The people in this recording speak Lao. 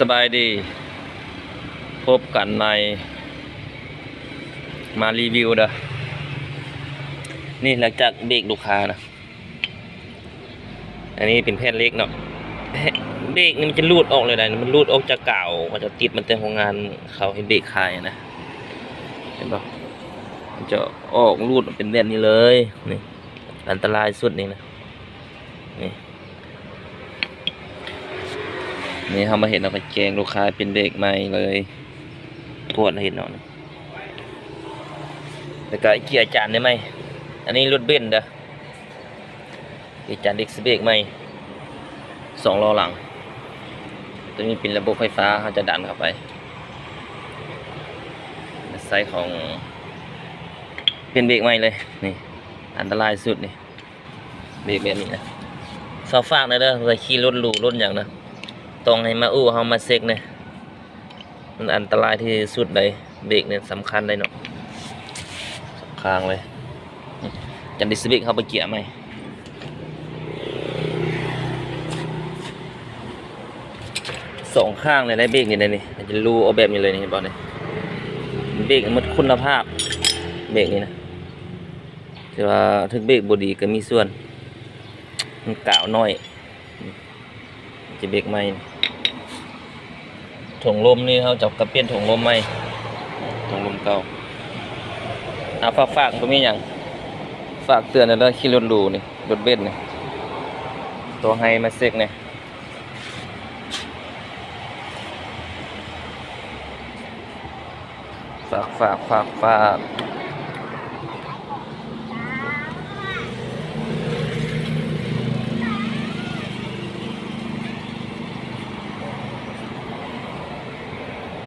ສະບາຍດີ ພົບກັນໃໝ່ ມາຣີວິວເດີ. ນີ້ຫຼັງຈາກເບກລູກຄ້ານະ ອັນນີ້ເປັນແຜ່ນເຫຼັກເນາະ. ເບກນີ້ມັນຈະຫຼຸດອອກເລີຍໄດ໋ ມັນຫຼຸດອອກຈາກກາວ ເຂົາຈະຕິດມາແຕ່ໂຮງງານເຂົາເຮັດເບກຂາຍນະ ເຫັນບໍ່? ມັນຈະອອກຫຼຸດເປັນແບບນີ້ເລີຍ. ນີ້ ອັນຕະລາຍສຸດນີ້ນະ ນີ້ ນີ້ເຮົາມາເຮັດເນາະ ກະແຈ້ງລູກຄ້າເປັນເບກໃໝ່ເລີຍ ກວດເຫັນເນາະ. ແລ້ວກະເກຍຈານໄດ້ໃໝ່. ອັນນີ້ລົດເບັນເດີ ເກຍຈານດິສເບກໃໝ່ ສອງລໍ້ຫຼັງ. ໂຕນີ້ເປັນລະບົບໄຟຟ້າ ເຮົາຈະດັນເຂົ້າໄປ ໃຊ້ຂອງ ເປັນເບກໃໝ່ເລີຍ. ນີ້ ອັນຕະລາຍສຸດນີ້ ເບກແບບນີ້ນະ. ຝາກ ຝາກແດ່ເດີ ເວລາຂີ່ລົດຫຼູລົດຫຍັງນະ ຕ້ອງໃຫ້ມາອູ່ເຮົາມາເຊັກແດ່ ມັນອັນຕະລາຍທີ່ສຸດໃດ໋. ເບກນີ້ສຳຄັນໃດ໋ເນາະ ສອງຂ້າງເລີຍ. ຈັນດິສເບກເຮົາໄປເກຍໃໝ່ ສອງຂ້າງເລີຍໄດ໋ ເບກນີ້ໄດ໋. ນີ້ມັນຈະລູ່ອອກແບບນີ້ເລີຍ ນີ້ເຫັນບໍ່ນີ້? ເບກໝົດຄຸນນະພາບ ເບກນີ້ນະ. ແຕ່ວ່າເຖິງເບກບໍ່ດີກະມີສ່ວນ ມັນກາວໜ້ອຍ ຈະເບກໃໝ່. ຖົງລົມນີ້ເຮົາຈະກະປ່ຽນຖົງລົມໃໝ່ ຖົງລົມເກົ່າ. ອາ ຝາກ ຝາກ ບໍ່ມີຫຍັງ ຝາກເຕືອນແດ່ເດີ ຂີ່ລົດຫຼູນີ້ ລົດເບັນນີ້ ໂທໃຫ້ມາເຊັກແດ່. ຝາກ ຝາກ ຝາກ ຝາກ.